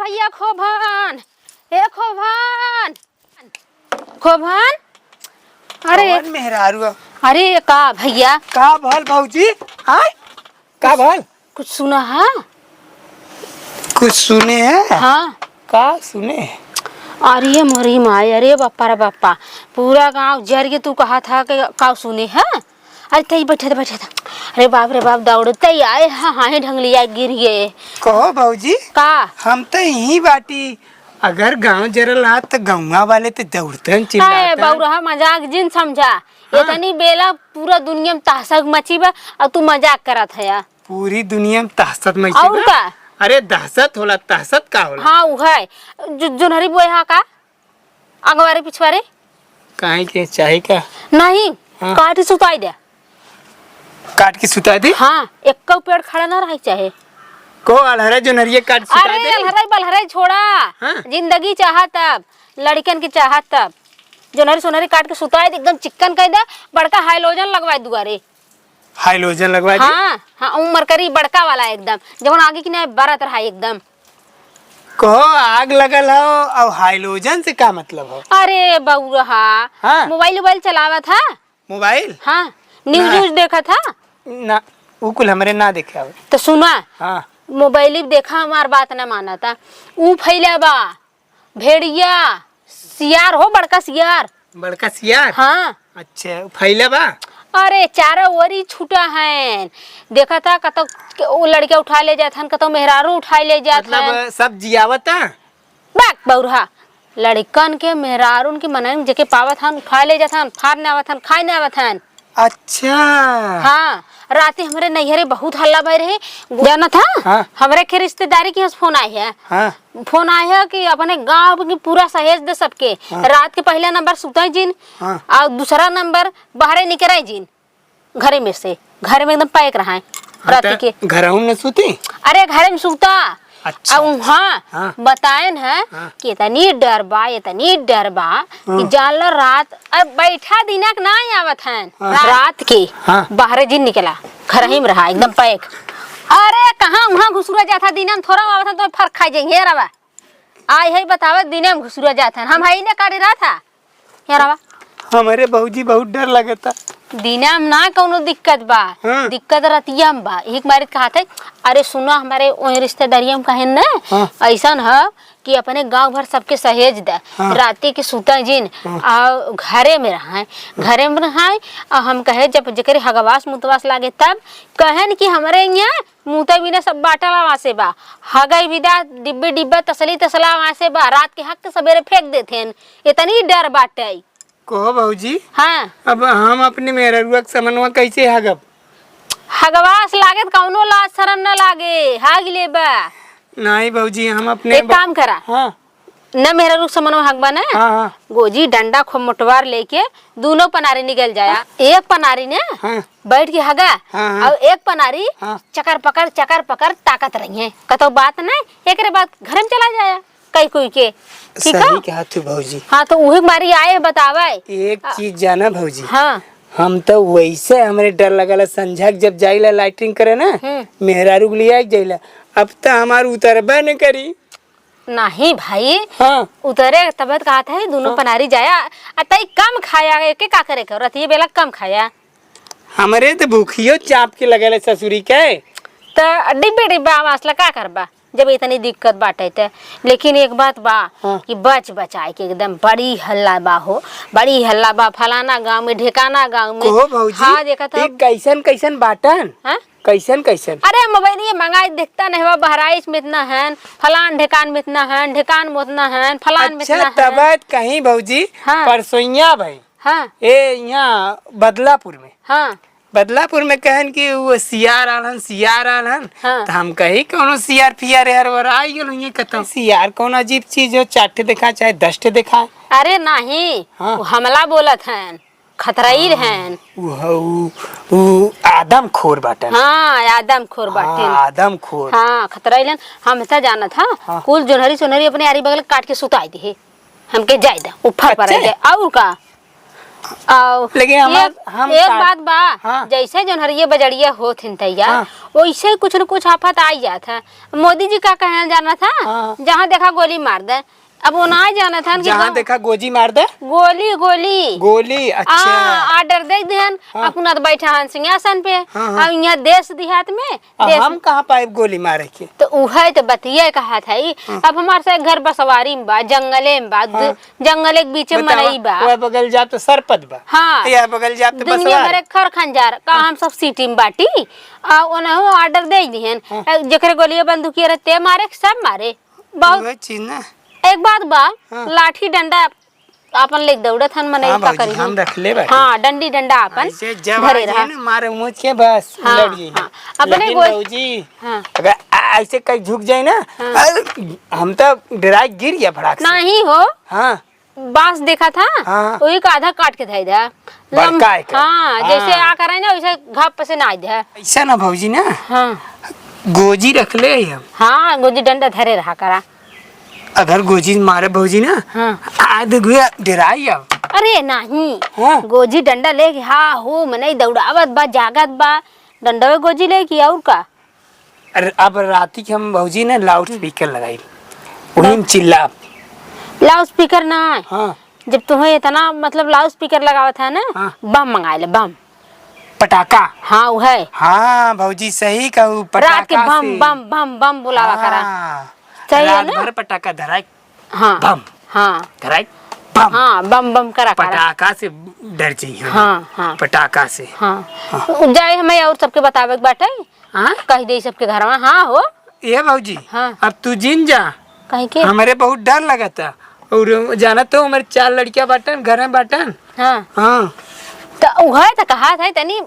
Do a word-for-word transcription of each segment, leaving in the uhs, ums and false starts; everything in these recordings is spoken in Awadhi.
भैया खोभन, ए खोभन, खोभन, अरे कौन मेहरारू है? अरे का भैया? का भल भौजी? आय? का भल? कुछ सुना है? कुछ सुने हैं? हाँ। का सुने हैं? अरे मोरी माई, अरे बापा रे बापा, पूरा गांव जर के तू कहा था कि का सुने है? अरे तई बैठे था, बैठे था। अरे बाप रे बाप, दौड़ते ही आए, हाँ, हाँ, ही ढंगलिया गिर गए। कहो भौजी, का? हम तो यहीं बाटी, अगर गांव जरल हा तो गौवा वाले तो दौड़ते हैं, अरे चिल्लाते हैं। बौरहा, मजाक जिन समझा। हाँ। इतनी बेला पूरा दुनिया में तहसक मची बा, और तू मजाक करत है या। पूरी दुनिया में तहसत मची और बा। का? अरे दहसत होला, तहसत का होला? हाँ, उ है। जो, जोन्हरी बोए हा का? अगवारी पिछवारी? काहे के चाही का? नहीं, हाँ। काट के सुताई दे। काट के सुताई दे? हाँ, एक्को पेड़ खड़ा ना रहे चाहे। को अलहरे जोन्हरिये काट के सुताई अरे, दे? अलहरे बलहरे छोड़ा। हाँ। जिंदगी चाहत अब, लड़कन की चाहत अब। जोन्हरी सोन्हरी काट के सुताई दे, एकदम चिक्कन कर दे, बड़का हाइलोजन लगवाए दुआरे। हाइलोजन लगवाए दे? हाँ, हाँ, उ मरकरी बड़का वाला एकदम, जवन आगे की नहीं बरत रहा एकदम। कहो, आग लगल हो, अब हाइलोजन से का मतलब हो? अरे बउरहा, हाँ। मोबाइल उबाइल चलावत हा? मोबाइल? हाँ, न्यूज ना। व्यूज देखत हा? ना, उ कुल हमरे ना देखे आवे। तो सुना, हाँ। मोबाइल भी देखा, हमार बात ना मानता। उ फैला बा, भेड़िया, सियार हो, बड़का सियार। बड़का सियार? हाँ। अच्छा, फैला बा? अरे, चारों ओरी छूटा है। देखा था, कतौ के-, उ लड़के उठा ले जात हन, कतौ मेहरारू उठा ले जात मतलब, हन। सब जियावता? बाक बउरहा, लड़कन के, मेहरारून के, मनन जेके पावत हन, उठा ले जात हन, फार न आवत हन, खाए न आवत हन। अच्छा। हाँ, राती हमरे नैहरे बहुत हल्ला भय रहे। जानत हा? हाँ। हमरे के रिश्तेदारी के यहाँ से फोन आए है। हाँ। फोन आए है कि अपने गांव के पूरा सहेज दे सबके। हाँ। रात के पहला नंबर सुते जिन, हाँ। और दूसरा नंबर बाहरे निकरे जिन, घरे में से, घर में एकदम पैक रहा है। हाँ, रात त के। घरहू में सुती? अरे, घरे में सुता। अच्छा। अब वहाँ हाँ। बताएन है हाँ। कि इतनी डर बा, इतनी डर बा कि हाँ। जान लो रात, अब बैठा दिनक ना आवत हैं। हाँ। रात के हाँ। बाहरे जिन निकला, घर ही में रहा, एकदम पैक। अरे, कहाँ वहाँ घुसुरा जाता, दिना में थोड़ा आवत है तो फर खा जाएंगे रवा। आय है बतावा, दिने में घुसुरा जात हन। हम हई ने काटे रहत हा। यारवा। हमरे भौजी बहुत डर लगता। दिने में ना कौनो दिक्कत बा। हाँ। दिक्कत रतिया में बा। एक बार कहत है, अरे सुनो, हमरे ओह रिश्तेदारिया में कहेन न, हाँ। ऐसन ह कि अपने गांव भर सबके सहेज दे। हाँ। राती के सुता जिन, हाँ। आ घरे में रहाए। घरे में रहाए, आ हम कहे जब जेकरे हगवास मुतवास लागे तब कहेन कि हमरे यहाँ मुतै बिना सब बाटला वासे बा। हगै बिदा डिब्बे डिब्बा तसली तसला वासे बा। रात के हक के सबेरे फेंक देथेन। इतनी डर बाटै। कहो भौजी। हाँ। अब हम अपने मेहररुआ के समनवा कैसे हगब? हगवास लागे त कौनो लाज शरम न लागे। हग लेबा। नहीं भौजी, हम अपने एक ब-, काम करा। हाँ। न मेहररू समनवा हगबा न, हाँ, हाँ। गोजी डंडा खूब मोटवार लेके दूनो पनारी निकल जाया। हाँ। एक पनारी न हाँ। बैठ के हगा हाँ, हाँ। और एक पनारी हाँ। चकर पकड़, चकर पकड़ ताकत रही है। कतौ बात न, एकरे बाद घर में चला जाया कई कोई के। ठीक सही है? कहा तू भौजी। हाँ, तो उही मारी आए बतावे। एक आ, चीज जाना भौजी। हाँ। हम तो वैसे हमरे डर लगल है, संझा के जब जाइला लैट्रिन करे ना, हम्म। मेहरारू के लिए जाइला। अब तो हमार उतरबे न करी। नहीं भाई, हाँ। उतरे तबत कहत है, दोनों हाँ। पनारी जाया, आ तई कम खाया, एके का करे के, रतिये बेला कम खाया। हमरे त भूखियो चाप के लगल है ससुरी के। त डिब्बे डिब्बा आवास ला का करबा, जब इतनी दिक्कत बाटे त। लेकिन एक बात बा हाँ। कि बच बचाए के एकदम बड़ी हल्ला बा हो, बड़ी हल्ला बा, फलाना गाँव में, ढेकाना गाँव में। कहो भौजी, हाँ, देखत ई हो। कैसन कैसन बाटन? हाँ? कैसन कैसन? अरे मोबाइल ये मंगाई देखता नहीं बा, बहराइच में इतना है, फलान ढेकान में इतना है, ढेकान में उतना है, फलान में अच्छा, इतना है। तब कहीं भौजी, हाँ। परसोइया भाई, हाँ। ए, यहाँ बदलापुर में, हाँ। बदलापुर में कहन कि वो सियार आलन, सियार आलन, हाँ। त हम कही कौनो सियार फियार यार वर आई गेल हुइये कतौ। सियार कौन अजीब चीज हो, चार ठे देखा चाहे दस ठे देखा। अरे नहीं, हाँ। वो हमला बोलत हैं। खतराइल हाँ, हैं। उ ह-, उ, उ आदमखोर बाटन। हाँ, आदमखोर हाँ, बाटेन। आदमखोर। हाँ, खतराइल हैं। हम त जानत हा, हाँ। कुल जोन्हरी सोन्हरी अपने आरी बगल काट के सुताई दिहे। हमके जाए दा, ऊपर पर अच्छा। जाए। और का? आओ। लेकिन हमार, एक, हम एक का बात बा, हाँ। जैसे जौन हरिये बजड़िया होत हिन तैया, हाँ। वैसे ही कुछ न कुछ आफत आई जात है। मोदी जी का कहना जाना था, हाँ। जहाँ देखा गोली मार दे। अब वो ना जानत हन कि जहाँ गाँव देखा गोजी मार दे। गोली, गोली। गोली, अच्छा। हाँ, order दे दिहन, हाँ। अपना तो बैठा हन सिंहासन पे। हाँ, हाँ। अब यहाँ देश देहात में, अब देश हम कहाँ पाइब गोली मारे के? तो उहे तो बतिये कहत हई। हाँ। अब हमार से घर बसवारी में बा, जंगले में बा, दु-, हाँ। जंगले के बीचे बतावा, मनई बा। वह बगल जाब तो सरपत बा। हाँ। यह बगल जाब तो दुनिया बसवारी। भरे खर खंजार का हाँ। हम सब city में बाटी। आ ओनहु order दे दिहन। हाँ। जेकरे गोलिया बंदूकिया रहे ते मारे, सब मारे। बहुत उहे चीज ना। एक बात बा, हाँ। लाठी डंडा आपन लेके दौड़त हन, मनई हाँ का भौजी, करी हम हम? रखले बाटी। हाँ, डंडी डंडा आपन ऐसे जब धरे आ जाए रहा। ना, मारे मुझ के बस हाँ, लड़ जाए। हाँ। अपने लेकिन गोल भौजी, हाँ। अगर आ-, ऐसे कहीं झुक जाए ना, हाँ। अरे, हम तो डरा के गिर गया फटाक से। नहीं हो। हाँ। बांस देखा था, हाँ। वही का आधा काट के धई दे। बड़का लम-, है का? हाँ, जैसे हाँ। आ करे ना, वैसे घप से ना दे। ऐसा ना भौजी ना। हाँ। गोजी रख ले हम। हाँ, गोजी डंडा धरे रहा करा। अगर गोजी मारे भौजी ना, हाँ। आध गुआ डेराई अब। अरे नहीं, हाँ। गोजी डंडा लेके हा हो मनई दौड़ावत बा, जागत बा, डंडवे गोजी लेके और का? अरे अब राती के हम भौजी ना loud speaker लगाई, वही में चिल्ला। Loud speaker ना, हाँ। जब तुम्हें इतना मतलब loud speaker लगावत है ना, हाँ। बम मंगा ले, बम। पटाखा। हाँ, उहे। हाँ भौजी, सही कहू, रात के पटाखा बम, से। बम, बम, बम बुलावा करा। हाँ। सही है रात ना? भर पटाखा धराई, हाँ। बम। हाँ। धराई, बम। हाँ, बम, बम करा करा। पटाखा से डर जाई हम। हाँ, हाँ। पटाखा से। हाँ। हाँ। जाए हमें और सबके बतावे के बाटे। हाँ? कह दे सबके घरवा, हाँ हो। ए भौजी, हाँ। अब तू जिन जा। काहे के? हमरे बहुत डर लगता। और जानत हो, हमरे चार लड़कियां बाटन, घर में बाटन। हाँ। हाँ। त उहे त कहा था तनी,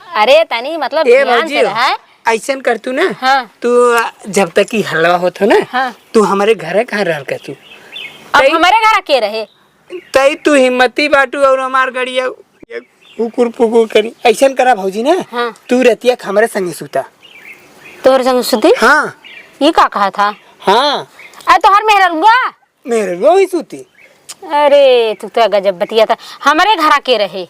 अरे तनी मतलब ए ध्यान भौजी, से रहा। ऐसन कर तू ना, हाँ। तू जब तक कि हलवा होत हो ना, हाँ। तू हमरे घरे कहाँ रहल कर तू? अब तई हमरे घर के रहे? तई तू हिम्मती बाटू और हमार गड़िया ये कुकुर पुकुर करी। ऐसन करा भौजी ना, हाँ। तू रतिया के हमरे संगे सूता। तोहरे संगे सूती? हाँ। ये का कहा था? हाँ। अरे तोहर मेहररुआ? मेहररुआ ही सूती। अरे तू तो गजब बतिया था। हमरे घरा के रहे?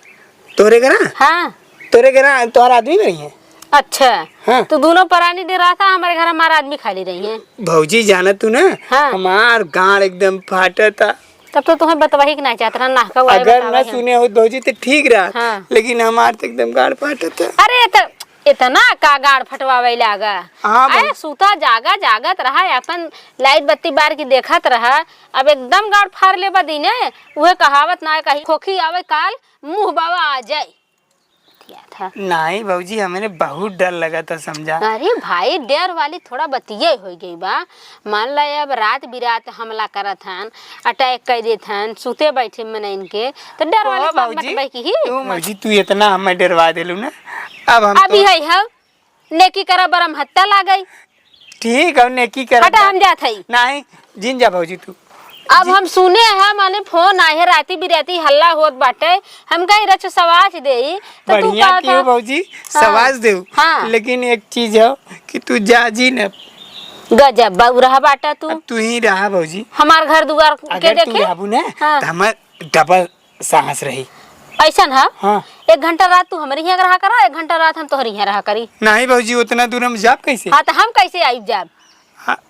तोरे घरा? हाँ। तोरे घरा तोहर आदमी रही है? अच्छा। हाँ। तू दोनों परानी डेरा था, हमरे घर हमार आदमी खाली रही है। भौजी जानत तू ना, हाँ। हमार गाड़ एकदम फाटत था। तब तो तुम्हें बतवाही के ना चाहत रहा, नाहका वाला अगर बतावा ना है। सुने होत भौजी तो ठीक रहा, हाँ। लेकिन हमार तो एकदम गाड़ फाटत है। अरे त-, इतना का गाड़ फटवावे लागा? हाँ अरे भौजी। सूता जागा, जागत रहा, अपन light बत्ती बार के देखत रहा। अब एकदम गाड़ फाड़ लेबा दिने, उहे कहावत ना कही, खोखी आवे काल, मुँह बावा आ जाए। किया था। नहीं भौजी, हमरे बहुत डर लगा था, समझा। अरे भाई, डर वाली थोड़ा बतिये हो गई बा। मान ला, अब रात बिरात हमला करत हन, attack कर देत हन, सुते बैठे में इनके, तो डर वाली ओ बात भौजी, मत बा की ही। तू भौजी, तू इतना हमें डरवा देलू ना, अब हम अभी तो है, है, नेकी करा बरम हत्ता लागई। ठीक है, नेकी कर। हटा, हम जात हई। नहीं, जिन जा भौजी तू। अब हम सुने हैं, माने फोन आए है, राती बिराती हल्ला होत बाटे, हम कहीं रच सवाच देई, तो तू बढ़िया कहत कियो है भौजी, हाँ। सवाच देऊ। हाँ। लेकिन एक चीज है कि तू जा जी न। गजब बउरहा बाटा तू। अब तू ही रहा भौजी। हमार घर दुआर के अगर तू देखे? रहबू ना, हाँ। तो हमार डबल सांस रही। ऐसन है? हाँ। एक घंटा रात तू हमरे हियाँ रहा करा, एक घंटा रात हम तोहरे हियाँ रहा करी। नहीं भौजी, उतना दूर हम जाब कैसे? हाँ, तो हम कैसे आइब जाब? हाँ,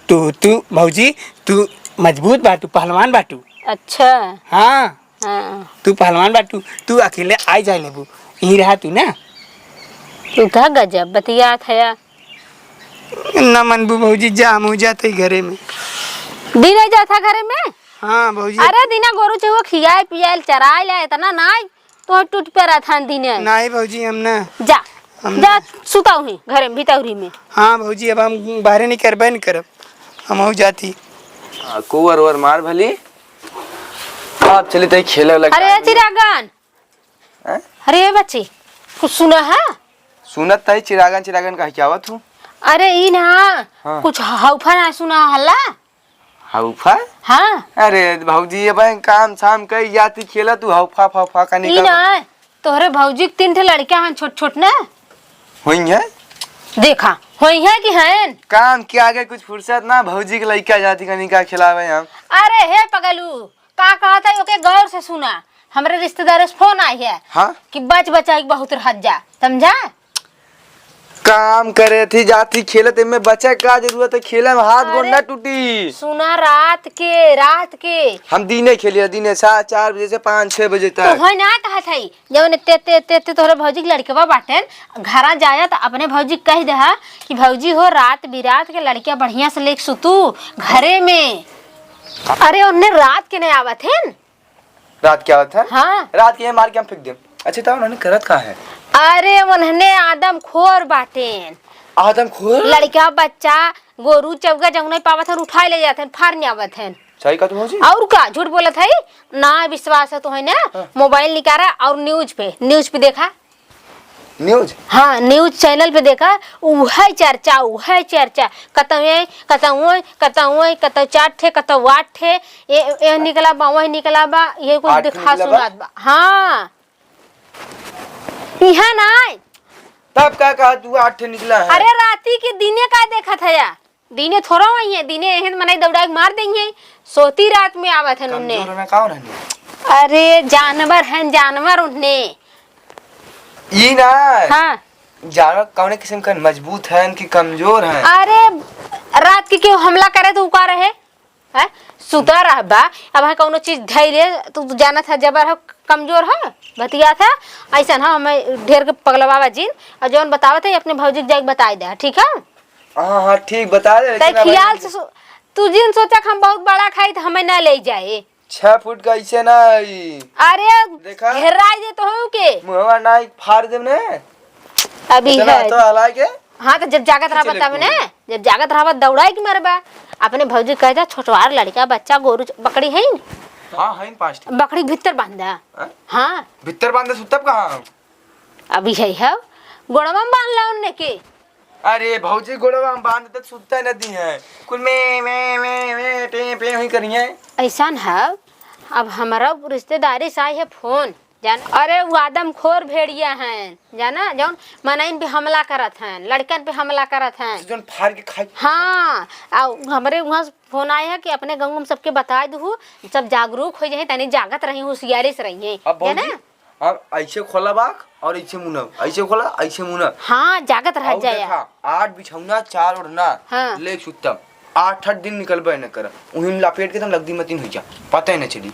तू, तू भौजी, तू मजबूत बाटू, पहलवान बाटू। अच्छा। हाँ। हाँ। तू पहलवान बाटू, तू अकेले आई जाए लेबू, यहीं रहा तू ना। तू तो गजब बतियात है। ना मनबू भौजी, जा, हम हो जाते घरे में। दिन आई जाता घरे में? हाँ भौजी। अरे दिना गोरू चहुआ खियाए पियाए चराए ले, इतना नाई तो टूट पे रहता है दिने। नाई भौजी, हम ना। जा, हम जा ना। सुता हुई घरे में, भितौरी में। हाँ भौजी, अब हम बाहरे निकरबे न करब, हम हो जाती। हाँ, कुवर वर मार भली। आप चले तई खेले लग अरे चिरागन, हैं? अरे ए बच्ची, कुछ सुना है? सुनत तई चिरागन, चिरागन कह के आवत हूँ। अरे ई ना, हाँ। कुछ हौफा ना सुना हल्ला? हौफा? हाँ। अरे भौजी, ये भाई काम शाम कई जाती खेला, तू हौफा फौफा का ई निकल। ना, तोहरे भौजी के तीन ठे लड़का हन छोट छोट ना। होई है? देखा, होई है कि हन? काम के आगे कुछ फुर्सत ना, भौजी के लड़का जाती कनी का खिलावे हम। अरे हे पगलू, का कहत है, ओके गौर से सुना। हमरे रिश्तेदार से फोन आए है हाँ? कि बच बचाई के बहुत रहत जा, समझा? काम करे थी, जाती खेलत, एमे बचा का जरूरत है, खेले में हाथ गोड़ अरे, ना टूटी। सुना, रात के, रात के। हम दिने खेलिए, दिने सात, चार बजे से पाँच, छह बजे तो तक। होय ना कहत है, जवन एते, एते, एते, एते तोहरे भौजी के लड़कवा बाटेन, घरा जाया त अपने भौजी के कह देहा कि भौजी हो, रात बिरात के लड़किया बढ़िया से लेके सुतू घरे में। अरे, ओन्हने रात के नहीं आवत हैं। रात के आवत है? हाँ। रात के मार के हम फेंक देम। अच्छा, त ओन्हने करत का है? अरे, ओन्हने आदमखोर बाटेन। आदमखोर? लड़का, बच्चा, गोरू, चौगा, जौन नहीं पावत हैं, उठाए ले जात हैं, फाड़ ने आवत हैं। सही कहत भौजी? और का, झूठ बोलत है? ना विश्वास है तो है ना, हाँ। मोबाइल निकारा और न्यूज पे, न्यूज पे देखा। न्यूज? हाँ, न्यूज चैनल पे देखा, उहे चर्चा, उहे चर्चा। कतौ ए, कतौ ओए, कतौ ओए, कतौ चार ठे, कतौ आठ ठे, ए, ए निकला बा, वही निकला बा, ये कुछ आठ ठे दिखा निकला बा? सुनात बा। हाँ। इहाँ नाय। तब का कहा तू आठ ठे निकला है? अरे राती के दिने का देखत है या? दिने थोड़ा वही है, दिने एहन मनई दौड़ा के मार देंगे। सोती रात में आवत हन उन्हें। कमजोर होना का रहनी? अरे जानवर हैं, जानवर उन्हें। ई ना। हाँ। जानवर कौने किस्म का मजबूत हैं कि कमजोर हैं? अरे रात के केहू हमला करे तो उ का रहे? हैं? सुता रहबा, अब है कौनो चीज धइले, तू, तू जानत है जबर हो, कमजोर हो, बतियात है, ऐसन हो, हमें ढेर के पगलवावा जिन, और जौन बतावत है अपने भौजी के जाके बताई दे, ठीक है? हाँ, हाँ, ठीक, बता दे, तै लेकिन अब ख्याल से सो-, तू जिन सोचा कि हम बहुत बड़ा खाई तो हमें ना ले जाए। छह फुट का ऐसे ना आई। अरे, देखा? घेराई दे तो हूँ के। मुहवा ना फाड़ देब ने। अभी इतना है। तो हला के। हाँ, तो जब जागत रहबा चले तब ने, कूद। जब जागत रहबा दौड़ाई के मारबा। अपने भौजी कह जा, छोटवार लड़का, बच्चा, गोरू, बकरी है न? हाँ, है न पाँच ठे। बकरी भीतर बांध दे। हाँ? हाँ। भीतर बांध दे, सुतब कहाँ हम? अभी है, है। गोड़वा में बांध ला उनने के। अरे भौजी, गोड़वा में बांध दे, सुतते न दी है। कुल में, में, में, में, पे, पे ही करिए। ऐसा न है, अब हमारा रिश्तेदारी से आई है फोन। जान, अरे, वो आदमखोर भेड़िया हैं, जाना, जौन मनइन पे हमला करत हैं, लड़कन पे हमला करत हैं। जौन फाड़ के खाई। हाँ, आ हमरे वहाँ से फोन आए है कि अपने गाँव में सबके बताए दू, सब जागरूक हो जाए, तनी जागत रही, होशियारी से रही, अब जाना? भौजी, हम ऐसे खोला बाक और ऐसे मुनब, ऐसे खोला, ऐसे मुनब। हाँ, जागत रह और जाए। देखा, आठ बिछौना, चार ओढ़ना, हाँ। ले सुतम, आठ, आठ दिन निकलबे न कर, उही में लपेट के तुम लगदी मतीन हो जा, पता ही न चली।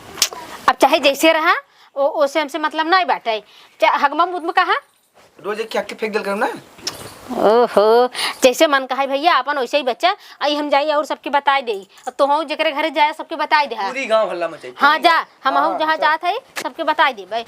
अब चाहे जैसे रहा, ओ, ओसे हमसे मतलब नहीं बाटे। चा-, हगमा मुतमा कहा? रोज एक हक के फेंक देल करम ना। ओहो, जैसे मन कहा भैया, अपन वैसे ही बच्चा। आई हम जाई और सबके बताई देई। अब तो हूँ जेकरे घरे जाए, सबके बताई दे। पूरी गाँव हल्ला मचाई, हाँ, पूरी जा, गाँव। हम हूँ हाँ, जहाँ जा। जात है, सबके बताई देबे।